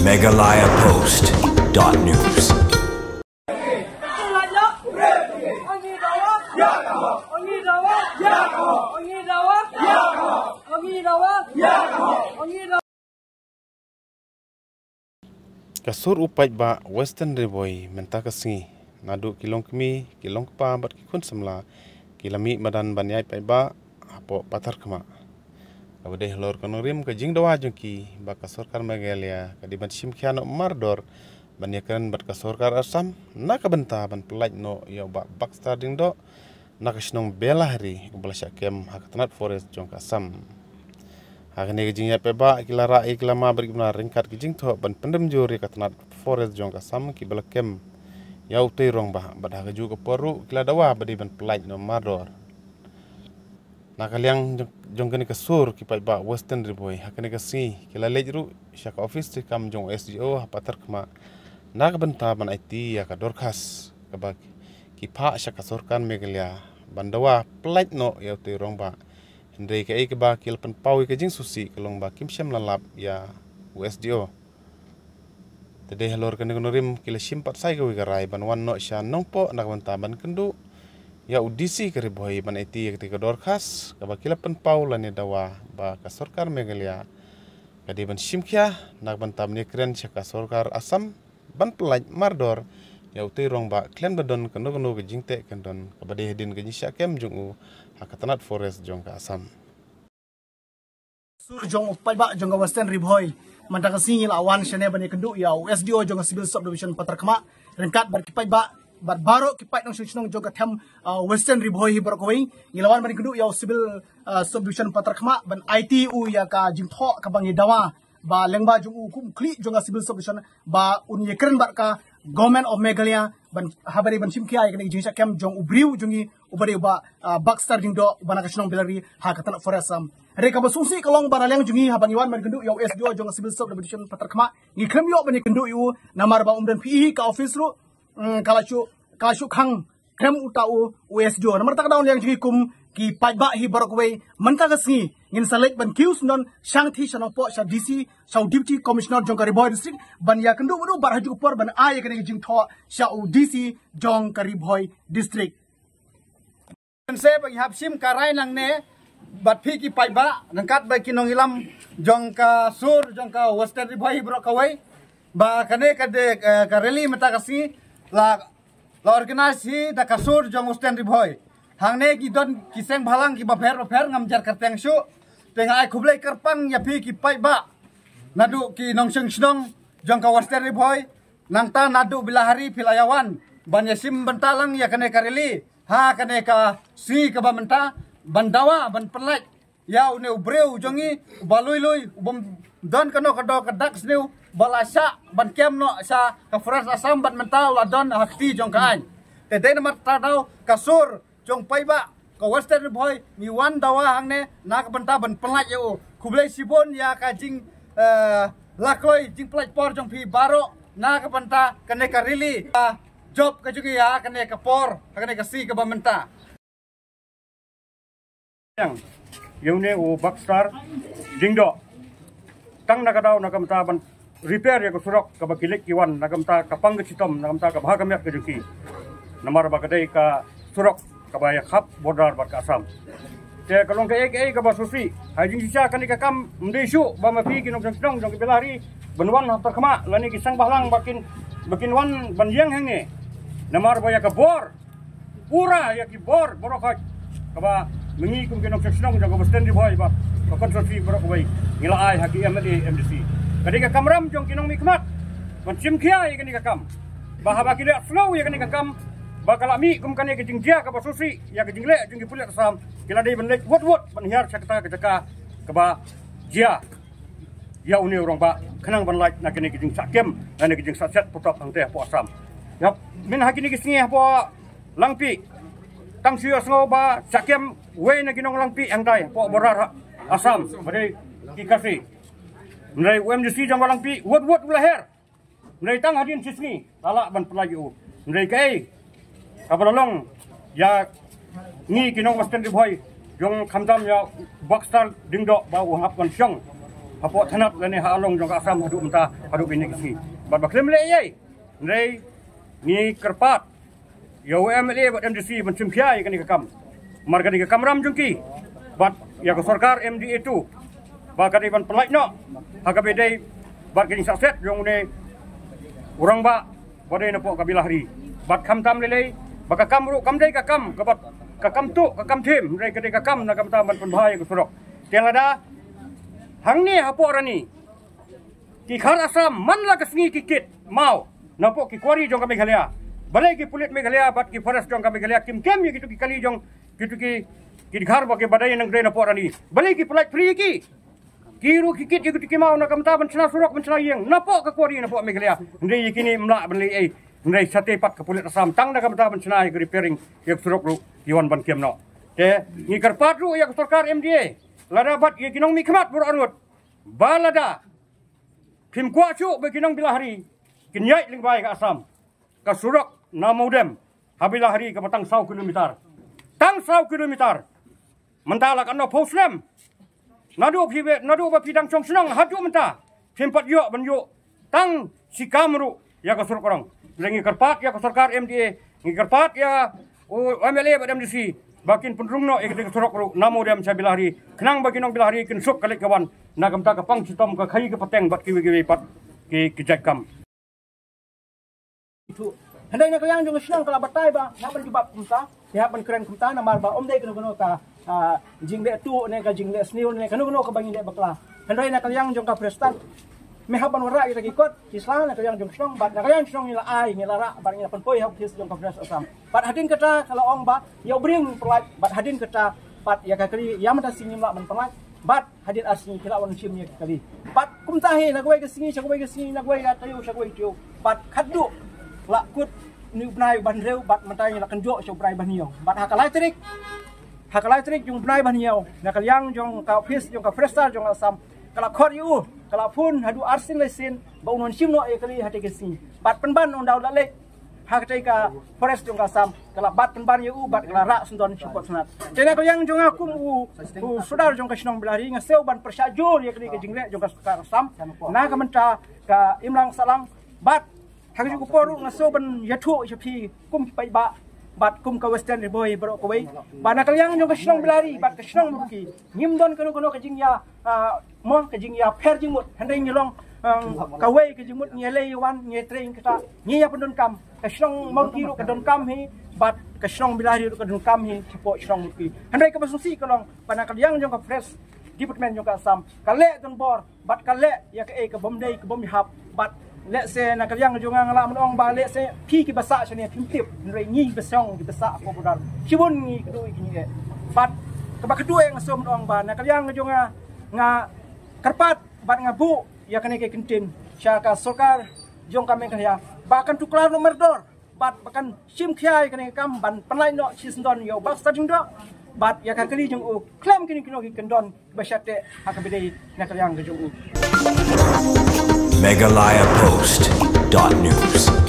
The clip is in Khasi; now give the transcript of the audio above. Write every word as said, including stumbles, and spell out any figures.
Meghalaya Post dot news. Ka sur u paidbah Western Ri Bhoi mynta ka sngi, naduh ki longkmie, ki longkpa bad ki khun samla ki la mih madan ban ïaid paidbah hapoh Patharkhmah. Kaba dei halor ka nongrim ka jingdawa jong ki ba ka sorkar Meghalaya ka dei ban shim khia noh mardor ban ïakren bad ka sorkar Assam na ka bynta ban pyllait noh ïa u Bah Baxter Diengdoh na ka shnong Belahari uba la shah kem ha ka tnat forest jong ka Assam. Ha kane ka jingïaid paidbah ki la rah ïa ki lama bad ki bynta ryngkat ki jingthoh ban pynrem jur ïa ka tnat forest jong ka Assam kiba la kem ïa utei u rangbah bad ha kajuh ka por ruh ki la dawa ba dei ban pyllait noh mardor. Na ka liang jong, jong kane ka sur ki paidbah Western Ri Bhoi ha kane ka sngi ki la leit ruh sha ka ophis treikam jong u S D O ha Patharkhmah na ka bynta ban aiti ïa ka dorkhas kaba ki phah sha ka sorkar Meghalaya ban dawa pyllait noh ïa utei u rangbah. Hynrei kaei kaba ki la pynpaw ïa ka jingsngewsih ka long ba kim shym la lap ïa u S D O. Te dei halor kane ka nongrim ki la shim pat sa ïa kawei ka rai ban wan noh sha Nongpoh na ka bynta ban kynduh ïa u D C ka Ri Bhoi ban aiti ïa katei ka dorkhas kaba ki la pynpaw lane dawa ba ka sorkar Meghalaya ka dei ban shim khia na ka bynta ban ïakren sha ka sorkar Assam ban pyllait mardor ïa utei u rangbah khlem da don kano kano ka jingteh kyndon kaba dei hadien ka jingshah kem jong u ha ka tnat forest jong ka Assam. Sur jong u paidbah jong ka Western Ri Bhoi mynta ka sngi ngi la wan shane ban ïakynduh ïa u S D O jong ka Civil Subdivision Patharkhmah ryngkat bad ki paidbah bad baroh ki paid nongshong shnong jong ka them, uh, Western Ri Bhoi hi baroh kawei. Ngi la wan ban ïakynduh ïa u Civil, uh, Subdivision Patharkhmah ban aiti u ïa ka jingthoh kaba ngi dawa ba lyngba jong u kum u khlieh jong ka Civil Subdivision ba un ïakren bad ka Government of Meghalaya ban haba dei ban shim khia ïa kane ka jingshah kem jong u briew jong ngi uba dei u Bah, ah, Baxter Diengdoh uba na ka shnong Belahari ha ka tnat forest Assam. Hynrei kaba sngewsih ka long ba na liang jong ngi haba ngi wan ban kynduh ïa u S D O jong ka Civil Subdivision Patharkhmah ngi khlem ïoh ban ïakynduh ïa u namar ba um don phi hi ka office ruh, mm, ka la shu, ka la shu khang khlem uta u, u S D O. Namar kata ka daw na liang jong ngi kum ki paidbah hi baroh kawei mynta ka sngi ngin sa leit ban kiew syndon shangthie sha Nongpoh sha D C, sha u Deputy Commissioner jong ka Ri Bhoi District ban ïakynduh bad u bad ha kajuh ka por ban ai ïa kane ka jingthoh sha u D C jong ka Ri Bhoi District. Mynta ba ngi hap shim ka rai nangne bad phi ki paidbah ryngkat bad ki nongïalam jong ka sur jong ka Western Ri Bhoi baroh kawei ba kane ka dei, eh, ka rally mynta ka sngi la, la organise hi da ka sur jong Western Ri Bhoi. Hangne ki don ki seng bhalang kiba pher bapher, ngam jer kyrteng shuh. Te nga ai khublei kyrpang ïa phi ki paidbah naduh ki nongshong shnong jong ka Western Ri Bhoi. Nangta naduh Belahari phi la ïa wan ban ïa shim bynta lang ïa kane ka rally ha kane ka sngi kaba mynta ban dawa ban pynlait ïa une u briew jong ngi uba lui lui, u bym don kano ka dor ka dak sniew, ba la shah ban kem noh sha ka forest Assam bad mynta u la don ha kti jong ka aiñ. Te dei namar kata ka daw ka sur jong paidbah ka Western Ri Bhoi ngi wan dawa hangne na ka bynta ban pynlait ïa u. Khublei shibun ïa ka jing, eh, la kloi jingpynlait por jong phi baroh na ka bynta kane ka rally, ah, jop ka jong ngi ha kane ka por, ha kane ka sngi kaba mynta. Ïa une u Baxter Diengdoh. Tang na ka daw na ka bynta ban repair ïa ka surok kaba ki leit ki wan, na ka bynta ka pang ka shitom, na ka bynta ka bha ka miat ka jong ki. Namar ba ka dei ka surok kaba ïa khap border bad ka Assam. Te ka long kaei kaei kaba sngewsih. Ha jingshisha kane ka kam ym dei shuh ba ma phi ki nongshong shnong jong ka Belahari ban wan ha Patharkhmah lane ki seng bhalang ba kin, ba kin wan ban ïeng hangne. Namar ba ïa ka bor pura ïa ki bor baroh khoit kaba ma ngi kum ki nongshong shnong jong ka Western Ri Bhoi bad ka constituency baroh kawei ngi la ai ha ki M L A, M D C. Ka dei ka kamram jong ki nongmihkhmat ban shim khia ïa kane ka kam. Ba haba ki la sngew ïa kane ka kam ba ka la mih kum kane ka jingjia kaba sngewsih ïa ka jingleh jong ki pulit Assam, ki la dei ban leit wut wut ban hiar sha kata ka jaka kaba jia ïa une u rangbah khnang ban lait na kane ka jingshah kem, na kane ka jingshah set putop hangta hapoh Assam. Ïa, mynta ha kine ki sngi hapoh Langpih tang shu ïohsngew ba shah kem wei na ki nong Langpih hangtai hapoh border Assam ba dei ki Khasi. Hynrei u M D C jong ka Langpih wut wut u la her. Hynrei tang hadien shi sngi la lah ban pynlait ïa u. Hynrei kaei kaba la long ïa ngi ki nong Western Ri Bhoi jong khamtam ïa u Baxter Diengdoh ba u hap ban shong hapoh thanat lane ha along jong ka Assam haduh mynta, haduh kine ki sngi. Bad ba khlem leh ei ei, hynrei ngi kyrpad ïa u M L A bad M D C ban shim khia ïa kane ka kam. Namar kane ka kamram jong ki bad ïa ka sorkar M D A two ba ka dei ban pynlait noh ha kaba ïadei bad ka jingsahset jong une u rangbah ba dei napoh ka Bilahari. Bad khamtam lei lei ba ka kam ruh kam dei ka kam kaba, ka kam tuh, ka kam them, hynrei ka dei ka kam na ka bynta ban pynbha ïa ka surok. Te lada hangne hapoh Rani ki Khar Assam man la ka sngi ki kit maw napoh ki quarry jong ka Meghalaya, balei ki pulit Meghalaya bad ki forest jong ka Meghalaya kim kem ïa kitu ki kali jong kitu ki, ki Dkhar ba ki ba dei nang dei napoh Rani? Balei ki pynlait free ïa ki? Ki ruh ki kit ïa kitu ki maw na ka bynta ban shna surok, ban shna ïing napoh ka quarry napoh Meghalaya. Hynrei ïa kine ym lah ban leh ei ei, hynrei shatei pat ka pulit Assam tang na ka bynta ban shna ïa ka repairing ïa ka surok ruh ki wan ban kem noh. Te ngi kyrpad ruh ïa ka sorkar M D A, lada bad ïa ki nongmihkhmat baroh arngut, ba lada phim kwah shuh ba ki nong Bilahari kin ïaid lyngba ïa ka Assam, ka surok na Mawdem ha Bilahari kaba tang saw kilometer, tang saw kilometer, mynta la katno phew snem, naduh phi, naduh ba phi dang shong shnong haduh mynta phim pat ïoh ban ïoh tang shi kam ruh ïa ka surok rong. Hynrei ngi kyrpad ïa ka sorkar M D A, ngi kyrpad ïa u M L A bad M D C ba kin pynrung noh ïa ka surok ruh na Mawdem sha Bilahari, khnang ba ki nong Bilahari kin suk ka leit ka wan na ka bynta ka pang shitom, ka khaïi ka pateng bad kiwei kiwei pat ki, ki jait kam. Hynrei na ka liang jong ka shnong ka la batai ba ngi hap ban jubab kumta, ngi hap ban kren kumta, namar ba ym dei kano kano ka, ah, jingleh tuh ne ka jingleh sniew ne kano kano kaba ngi leh bakla. Hynrei na ka liang jong ka Prestone, me hap ban wanrah ïa kita ki kot ki sla na ka liang jong ka shnong, bad na ka liang shnong ngi la ai, ngi la rah bad ngi la pynpoi ha ophis jong ka Forest Assam. Bad hadien kata ka la ong ba ïa u briew ngin pynlait, bad hadien kata pat ïa ka kali ïa mynta sngi ngim lah ban pynlait, bad hadien ar sngi ki lah wan shim ïa ka kali. Bad kumta hi na kawei ka sngi sha kawei ka sngi, na kawei ka taïew sha kawei taïew, bad khatduh la kut une u bnai u ba hynriew, bad mynta ngi la kynjoh sha u bnai ba hynñiew. Bad ha ka lai tarik, ha ka lai tarik jong u bnai ba hynñiew, na ka liang jong ka ophis jong ka Forester jong ka Assam ka la khot ïa u, ka la phone haduh arsien laisien ba un wan shim noh ïa ka kali ha katei ka sngi. Bad pynban ynda u la leit ha katei ka forest jong ka Assam, ka la bat pynban ïa u bad ka la rah syndon sha pdeng thanat. Te na ka liang jong nga kum u, u sordar jong ka shnong Bilahari, nga sngew ban pyrshah jur ïa kane ka jingleh jong ka sorkar Assam na ka bynta ka imlang sahlang. Bad ha kajuh ka por ruh nga sngew ban ïathuh sha phi kum ki paidbah bad kum ka Western Ri Bhoi baroh kawei, ba na ka liang jong ka shnong Bilahari bad ka shnong Mawryngki ngim don kano kano ka jingïa, ah, mo, ka jingïapher jingmut. Hynrei ngi long, ah, kawei ka jingmut, ngi ïaleh ïawan, ngi ïatrei ïakynduh, ngi ïapyndonkam. Ka shnong Mawryngki ruh ka donkam hi bad ka shnong Bilahari ruh ka donkam hi shapoh shnong Mawryngki. Hynrei kaba sngewsih ka long ba na ka liang jong ka Forest Department jong ka Assam ka leh donbor bad ka leh ïa kaei ka bym dei ka bym ïahap. Bad lehse na ka liang jong nga nga lah ban ong ba lehse phi kiba sah shane phim tip, hynrei ngi kiba shong kiba sah hapoh border shibun ngi kynduh ïa kine. Bad kaba khatduh nga sngew ban ong ba na ka liang jong nga, nga kyrpad bad nga buh ïa kane ka kyntien sha ka sorkar jong ka Meghalaya ba kan tuklar noh mardor bad ba kan shim khia ïa kane ka kam ban pynlait noh shisyndon ïa u Bah Star Jingdoh bad ïa ka kali jong u khlem kine kino ki kyndon ba shah teh ha kaba dei na ka liang ka jong u. Meghalaya Post dot news.